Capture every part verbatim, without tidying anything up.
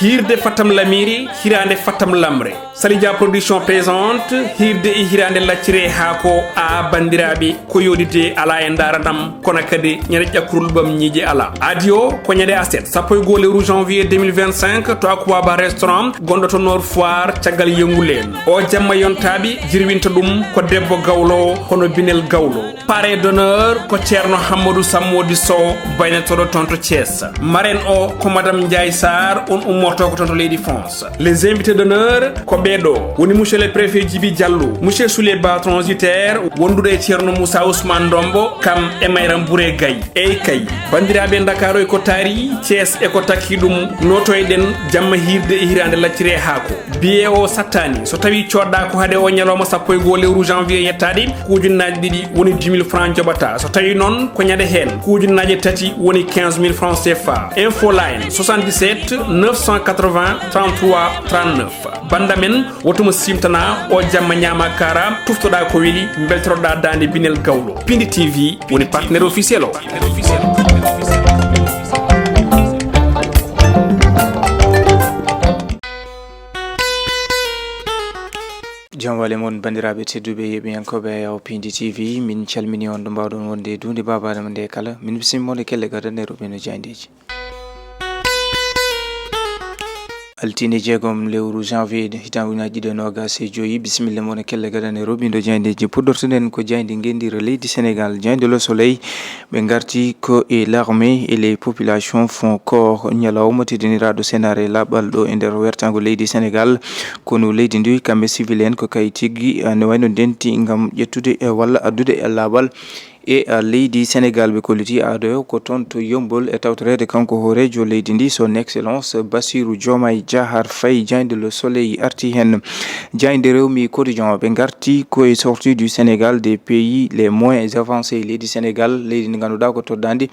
Hiirde Fatam Lamiri, hiraande Fatam Lamre. Salija Production présente hiirde e hiraande laccire haako. A banndiraaɓe, ko yooɗide alaa e ndaaranam, kono kadi ñande ƴakkurul ɓam ñiiƴe alaa. Adi o ko ñande aset, sappo e goo lewru janvier deux mille vingt-cinq, to Aquaba Restaurant, gonɗo to Nord Foire, caggal yonguleen. O jamma yontaaɓe, jirwinta ɗum ko debbo gawlo, hono Binel Gawlo. Parrain d'honneur ko Ceerno Hammadou Sammodi Sow, baynotooɗo toon to Thiès. Marraine o ko Madame Ndiaye Sarr, on ummorto ko toon to leydi France. Les invités d'honneur ko ɓee ɗo, woni Monsieur le Préfet Djibi Diallo, Monsieur Souley Ba transitaire, wonduɗo e Ceerno Moussa Ousmane Ndombo, kam e Mayram Bouré Gaye. Eey kay, banndiraaɓe, Ndakaaru e ko taari, Thiès e ko takki ɗum, nootoyɗen jamma hiirde e hiraande laccire haako. Billet o sattaani, so tawii coodɗaa ko hade o ñalawma sappo e goo lewru janvier yettaade, ko ujunnaaje ɗiɗi woni dix mille francs njoɓataa. So tawii noon ko ñande heen, ko ujunnaaje tati woni quinze mille francs C F A. Info Line, soixante-dix-sept neuf cent quatre-vingts trente-trois trente-neuf. Bannda men, woto mo siimtanaa, o jamma ñaama kaara, tuftoɗaa ko weli, mbeltoroɗaa daande Binel Gawlo. Pindi T V woni partenaire officiel o. Jam wale mon, banndiraaɓe tedduɓe yeeɓiyankooɓe Yaw Pindi T V, min calmini on ɗo mbaawɗon wonde e duunde baabaaɗo mo nde kala. Min bismii mon e kelle gadane roɓɓe no jaayndeeji. Altine jeegom lewru janvier hitaande ujunaaji ɗiɗi e noogaas e joyi, bisimilla mon e kelle gadane roɓɓindo jaayndeeji. Puɗɗortuɗen ko jaaynde ngenndiire leydi Senegaal, jaaynde Le Soleil. Ɓe ngarti ko e l'armée et les populations font corps, ñalawma teddiniraaɗo senaare laaɓal ɗo e nder wertaango leydi Senegaal. Konu leydi ndi, kamɓe civil en ko kay tigi, eh, ne wayno ndenti ngam ƴettude, eh, walla addude, eh, laaɓal e, eh, leydi Senegaal. Ɓe kolliti ado ko toon to Yombol e tawtoreede kanko hooreejo leydi ndi, son excellence Bassirou Diomaye Diakhar Faye. Jaaynde Le Soleil arti heen. Jaaynde Rewmi Quotidien, ɓe ngarti ko e sortie du Sénégal des pays les moins avancés. Leydi Senegaal, leydi ndi ngannduɗaa ko toddaandi,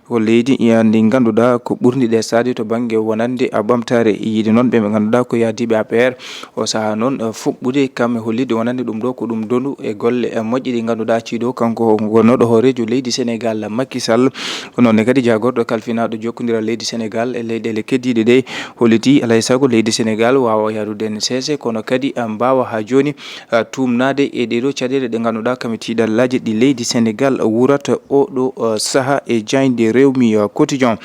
ko leydi, eh, ndi ngannduɗaa ko ɓurndi ɗesaade to bannge wonande, a, ɓamtaare. Yiide noon ɓe ɓe ngannduɗaa ko yahdiiɓe A P R. O sahaa noon, eh, fuɓɓude kam e hollitde wonande ɗum ɗo ko ɗum ndonu e golle, eh, moƴƴe ɗe ngannduɗaa ciiɗo kanko wonnooɗo hooreejo leydi Senegaal Macky Sall. Ko noon ne kadi jaagorɗo kalfinaaɗo jokkondiral leydi Senegaal e leyɗeele keddiiɗe ɗe holliti alaa e sago leydi Senegaal waawa yahdude heen seese, kono kadi, eh, mbaawa haa jooni, eh, tuumnaade e ɗee ɗo caɗeele ɗe ngannduɗaa kam e tiiɗallaaji ɗi leydi Senegaal wurata oo ɗo, eh, sahaa. E jaaynde Rewmi, eh, Quotidien,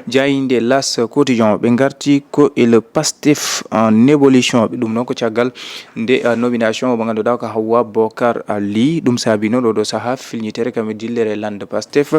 jaaynde L'As Quotidien, ɓe ngarti ko e le Pastef en ébullition. Ɗum noon ko caggal nde, eh, nomination mo ngannduɗaa ko Hawwa Bokar, eh, Ly. Ɗum saabi noon oo ɗo sahaa filñitere kam e dillere lannda Pastef.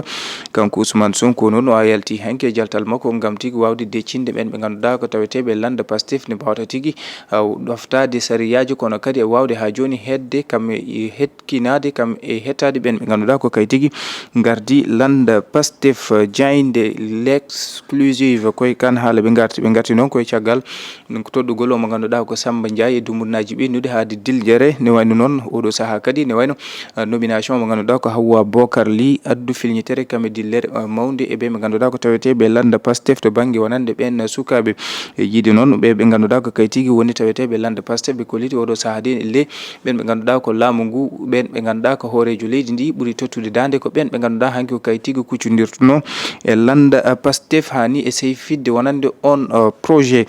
Kanko Ousmane Sonko noon o yalti hanki e jaltal makko ngam tigi waawde deccinde ɓeen ɓe ngannduɗaa ko taweteeɓe lannda Pastef ne mbaawata tigi, eh, ɗoftaade sariyaaji, kono kadi e waawde haa jooni heedde kam e het- kinaade kam e hettaade ɓeen ɓe ngannduɗaa ko kay tigi ngardi lannda Pastef. Jaaynde L'Exclusive koye kan haala ɓe ngarti, ɓe ngarti noon koye caggal toɗɗugol o mo ngannduɗaa ko Samba Ndiaye e dumunaaji ɓennuɗi haade diljere. Ne wayno noon oo ɗo sahaa kadi ne wayno, ah, nomination mo ngannduɗaa ko Hawwa Bokar Ly addu filñitere kam e dillere, ah, mawnde e ɓe ɓe ngannduɗaa ko taweteeɓe lannda Pastef to bannge wonande ɓeen sukaaɓe. E yiide noon ɓe ɓe ngannduɗaa ko kay tigi woni taweteeɓe lannda Pastef, ɓe kolliti oo ɗo sahaa de le ɓeen ɓe ngannduɗaa ko laamu ngu, ɓeen ɓe ngannduɗaa ko hooreejo leydi ndi ɓuri tottude daande, ko ɓeen ɓe ngannduɗaa hanki ko kay tigi kuccondirtuno e lannda, eh, Pastef haa ni e sey fidde wonande on, eh, projet.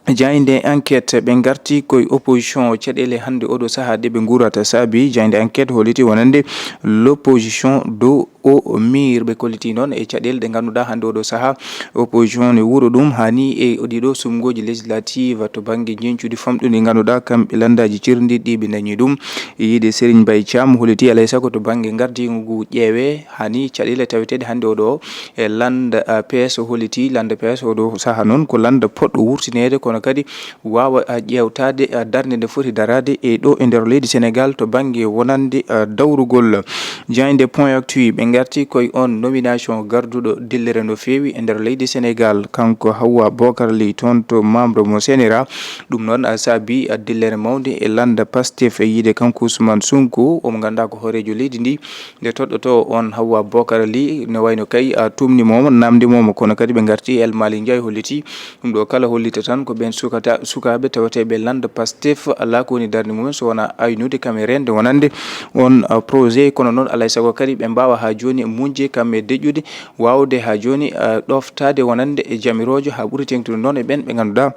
Jaaynde Enquête, ɓe ngarti koye opposition, caɗeele hannde oo ɗo sahaa ɗe ɓe nguurata saabi. Jaaynde Enquête holliti wonande l'opposition do o miir. Ɓe kolliti noon e caɗeele ɗe ngannduɗaa hannde oo ɗo sahaa opposition ne wuuro ɗum haa ni e ɗii ɗo suɓngooji législative to bannge njeñcuuɗi famɗuɗi ngannduɗaa kamɓe lanndaaji cirndiiɗi ɓe ndañi ɗum. E yiide Serigne Mbaye Thiam holliti alaa e sago to bannge ngardiingu ngu ƴeewee haa ni caɗeele taweteeɗe hannde oo ɗo e lannda, ah, P S. O holliti lannda P S oo ɗo sahaa noon ko lannda poɗɗo wurtineede, kono kadi waawa, ah, ƴeewtaade, ah, darnde nde foti daraade e ɗo e nder leydi Senegaal to bannge wonande, ah, dawrugol. Jaaynde Point Actu, ɓe ngarti koye on nomination garduɗo dillere no feewi e nder leydi Senegaal, kanko Hawwa Bokar Ly toon to membre mo senera. Ɗum noon, ah, saabi, ah, dillere mawnde e lannda Pastef e yiide kanko Ousmane Sonko, omo ngannduɗaa ko hooreejo leydi ndi. Nde toɗɗotoo on Hawwa Bokar Ly, ne wayno kay, ah, tumnimooma, namndimooma, kono kadi ɓe ngarti El Malick Ndiaye holliti ɗum ɗo kala hollita tan ko ɓen sukata, sukaaɓe taweteeɓe lannda Pastef, alaa ko woni darnde mumen so wonaa aynude kam e reende wonande on, uh, projet. Kono noon, alaa e sago kadi ɓe mbaawa haa jooni muñde kam e deƴƴude, waawde haa jooni, uh, ɗooftaade wonande e jamirooje haa ɓuri teeŋtude noon e ɓeen ɓe ngannduɗaa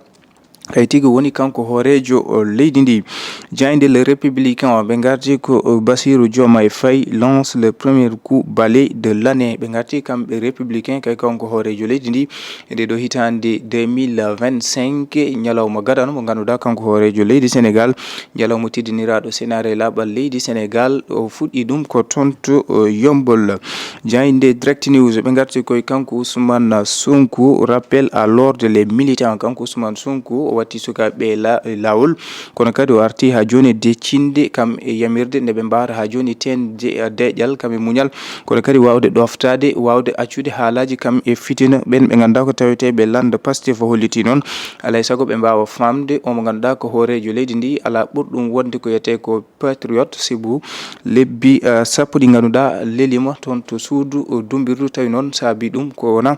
hay tigi woni kanko hooreejo, uh, leydi ndi. Jaaynde Le Républicain o, ɓe ngarti ko, uh, Bassirou Diomaye Faye lance le premier coup balai de l'année. Ɓe ngarti kamɓe Républicain kay kanko hooreejo leydi ndi e nde ɗo hitaande deux mille vingt-cinq, ñalawma gadano mo ngannduɗaa kanko hooreejo leydi Sénégal, ñalawma teddiniraaɗo senaare laaɓal leydi Sénégal, o fuɗɗi ɗum ko toon to, o, Yombol. Jaaynde Direct News, ɓe ngarti koye kanko Ousmane Sonko, rappel à l'ordre les militants. Kanko Ousmane Sonko, o watti sukaaɓe la-, laawol, kono kadi o arti haa jooni e deccinde kam e yamirde nde ɓe mbaawata haa jooni teeŋde, eh, deeƴal kam e muñal, kono kadi waawde ɗooftaade, waawde accude haalaaji kam e fitina ɓeen ɓe ngannduɗaa ko taweteeɓe lannda Pastef. O holliti noon, alaa e sago ɓe mbaawa faamde o mo ngannduɗaa ko hooreejo leydi ndi, alaa ɓurɗum wonde ko wiyetee ko patriote, sibu lebbi, eh, sappo ɗi ngannduɗaa leliima toon to suudu, eh, dummbirdu, tawi noon saabi ɗum ko wona,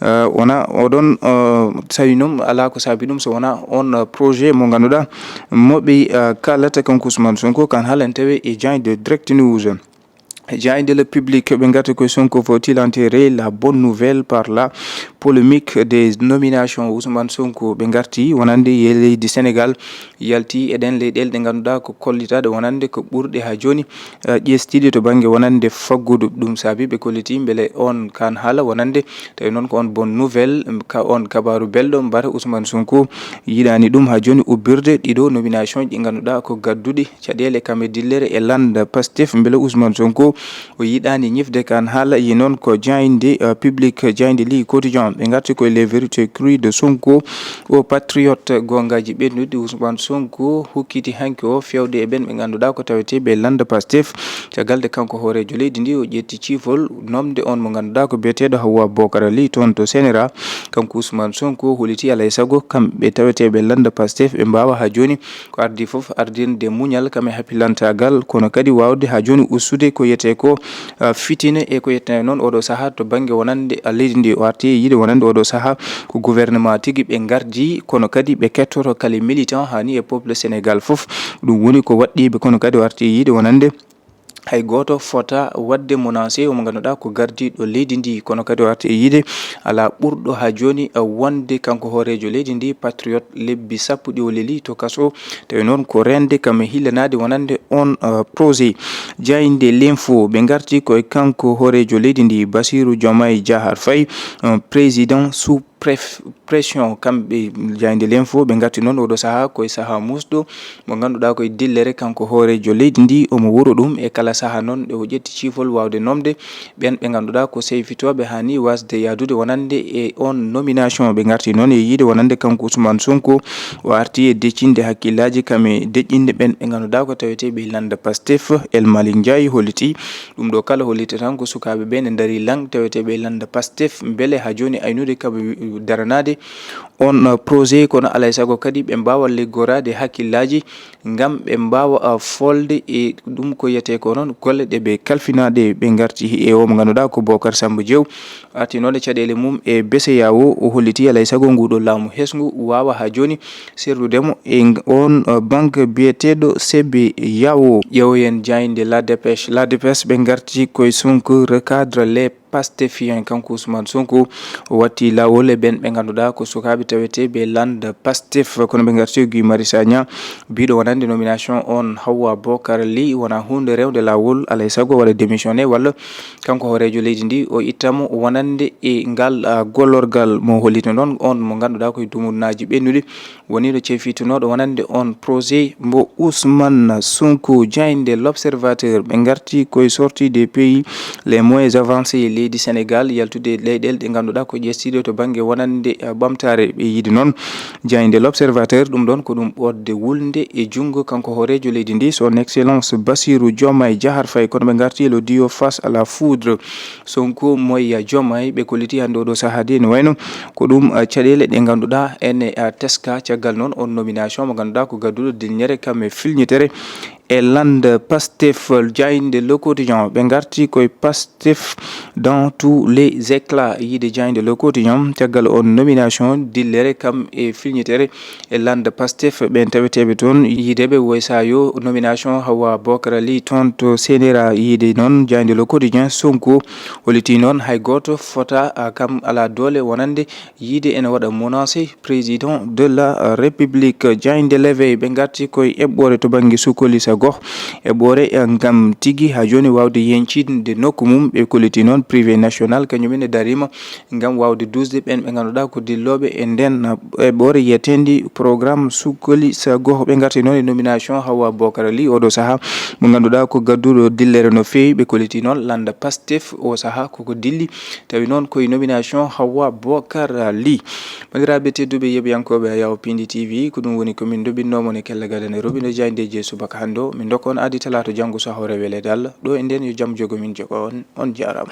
eh, wona oɗon, eh, tawi noon alaa ko saabi ɗum so wonaa on, eh, projet mo ngannduɗaa mo ɓe, eh, kaalata kanko Ousmane Sonko, kan haalan tawe e jaaynde Direct News. Jaaynde Le Public, ɓe ngarti koye Sonko faut-il enterrer la bonne nouvelle par la polémique des nominations. Ousmane Sonko, ɓe ngarti wonande e leydi Sénégal, yalti e ɗeen leyɗeele ɗe ngannduɗaa ko kollitaaɗe wonande ko ɓurɗe haa jooni, eh, ƴeestiiɗe to bannge wonande faggudu. Ɗum saabi ɓe kolliti mbele on kan haala wonande, tawi noon ko on bonne nouvelle, ka on kabaaru belɗo, mbata Ousmane Sonko yiɗaani ɗum haa jooni ubbirde ɗiɗo nomination ɗi ngannduɗaa ko gadduɗi caɗeele kam e dillere e lannda Pastef. Mbele Ousmane Sonko o yiɗaani ñifde kan haala? Yi noon ko jaaynde, eh, Public, jaaynde Le Quotidien. Ɓe ngarti koye les vérités crues de Sonko au patriote. Goongaaji ɓennuɗi Ousmane Sonko hukkiti hanki o fewde e ɓeen ɓe ngannduɗaa ko taweteeɓe lannda Pastef. Caggal nde kanko hooreejo leydi ndi o ƴetti ciifol nomde on mo ngannduɗaa ko biyeteeɗo Hawa Bocar Ly toon to Sénéra. Kanko Ousmane Sonko holliti alaa e sago kamɓe taweteeɓe lannda Pastef ɓe mbaawa haa jooni ko ardi fof ardinde muñal kam e happilantaagal, kono kadi waawde haa jooni ustude ko wiyetee ko, ah, fitina e ko wiyetee noon oɗo sahaa to bannge wonande, ah, leydi ndi. O arti e yiide wonande oɗo sahaa ko gouvernement tigi ɓe ngardi, kono kadi ɓe kettoto kala militant haa ni e peuple Sénégal fof. Ɗum woni ko waɗɗii ɓe, kono kadi o arti e yiide wonande hay gooto fota waɗde menacé o mo ngannduɗaa ko gardiiɗo leydi ndi, kono kadi o arti e yiide alaa ɓurɗo haa jooni, eh, wonde kanko hooreejo leydi ndi, patriote, lebbi sappo ɗi o leli to kaso, tawi noon ko reende kam e hillanaade wonande on, eh, projet. Jaaynde L'Info, ɓe ngarti koye kanko hooreejo leydi ndi, Bassirou Diomaye Diakhar Faye, eh, président sous pref-, pression, kamɓe jaaynde L'Info, ɓe ngarti noon oɗo sahaa koye sahaa muusɗo mo ngannduɗaa koye dillere kanko hooreejo leydi ndi, omo wuro ɗum e kala sahaa noon ɗe o ƴetti ciifol waawde nomde ɓeen ɓe ngannduɗaa ko seyfitooɓe haa ni waasde yahdude wonande e on nomination. Ɓe ngarti noon e yiide wonande kanko Ousmane Sonko o arti e deccinde hakkillaaji kam e deƴƴinde ɓeen ɓe ngannduɗaa ko taweteeɓe lannda Pastef. El Malick Ndiaye holliti ɗum ɗo kala hollita tan ko sukaaɓe ɓe ne ndarii laŋ taweteeɓe lannda Pastef mbele haa jooni aynude kam e daranaade on, uh, projet, kono alaa e sago kadi ɓe mbaawa liggoraade hakkillaaji ngam ɓe mbaawa, uh, folde e ɗum ko wiyetee ko noon golle ɗe ɓe kalfinaaɗe. Ɓe ngarti e o mo ngannduɗaa ko Bocar Samba Diaw, artinooɗo caɗeele mum e B C E A O, o holliti alaa e sago nguɗo laamu hesngu waawa haa jooni serdude mo e ng-, on, uh, banque biyeteeɗo C B E A O. Ƴeewoyen jaaynde La Dépêche. La Dépêche, ɓe ngarti koye Sonko recadre les Pastefiens. Kanko Ousmane Sonko o watti laawol e ɓeen ɓe ngannduɗaa ko sukaaɓe taweteeɓe lannda Pastef, kono ɓe ngarti Guy Marius Sagna, biiɗo wonande nomination on Hawa Bocar Ly, wona huunde rewde laawol, alaa e sago waɗa démissionné walla kanko hooreejo leydi ndi o itta mo wonande e ngal, ah, gollorgal mo hollitno noon on mo ngannduɗaa koye dumunnaaji ɓennuɗi woniiɗo ceefitunooɗo wonande on projet mbo Ousmane Sonko. Jaaynde L'Observateur, ɓe ngarti koye sortie des pays les moins avancés, leydi Sénégal yaltude e leyɗeele ɗe ngannduɗaa ko ƴestiiɗe to bannge wonande, eh, ɓamtaare. Ɓe yiide noon jaaynde L'Observateur, ɗum ɗoon ko ɗum ɓoodde wulnde e junngo kanko hooreejo leydi ndi, son excellence Bassirou Diomaye Diakhar Faye, kono ɓe ngarti le duo face à la foudre. Sonko, Moya, Diomaye, ɓe kolliti hannde oɗo sahaa de, no wayno ko ɗum, ah, caɗeele ɗe ngannduɗaa ene, ah, teska. Caggal noon on nomination mo ngannduɗaa ko gadduɗo dilñere kam e filñitere E lande Pastef, jaaynde Le Quotidien, ɓe ngarti koye Pastef dans tous les éclats. Yiide jaaynde Le Quotidien, caggal on nomination, dillere kam e filñitere e lande Pastef, ɓen taweteeɓe toon, yiideɓe woy sa yo nomination Hawa Bokar Ly toon to C N R A. Yiide noon jaaynde Le Quotidien, Sonko holliti noon hay gooto fota, a, kam ala doole wonande yiide ene waɗa menacé président de la République. Jaaynde L'Éveil, ɓe ngarti koye eɓɓoore to bannge sukolisa goh. Eɓɓoore, eh, ngam tigi haa jooni waawde yeñcinde nokku mum. Ɓe kolliti noon privé national kañum ene dariima ngam waawde duusde ɓeen ɓe ngannduɗaa ko dillooɓe e ndeen eɓɓoore yiyeteende programme sukolisa goh. Ɓe ngarti noon e nomination Hawa Bokar Ly, oɗo sahaa mo ngannduɗaa ko gadduɗo dillere no feewi. Ɓe kolliti noon lande Pastef o sahaa koko dilli. Tawi noon koye nomination Hawa Bokar Ly. Banndiraaɓe tedduɓe, yeɓiyankooɓe Ayaw Pindi T V, ko ɗum woni ko min ndoɓinnoo mon e kelle gadane roɓindo jaayndeeji e subaka hannde o. Min ndokka on aadi talaato janngo so hawre weleede Allah. Ɗo e ndeen yo jam jogo min jogo on. On jaaraama.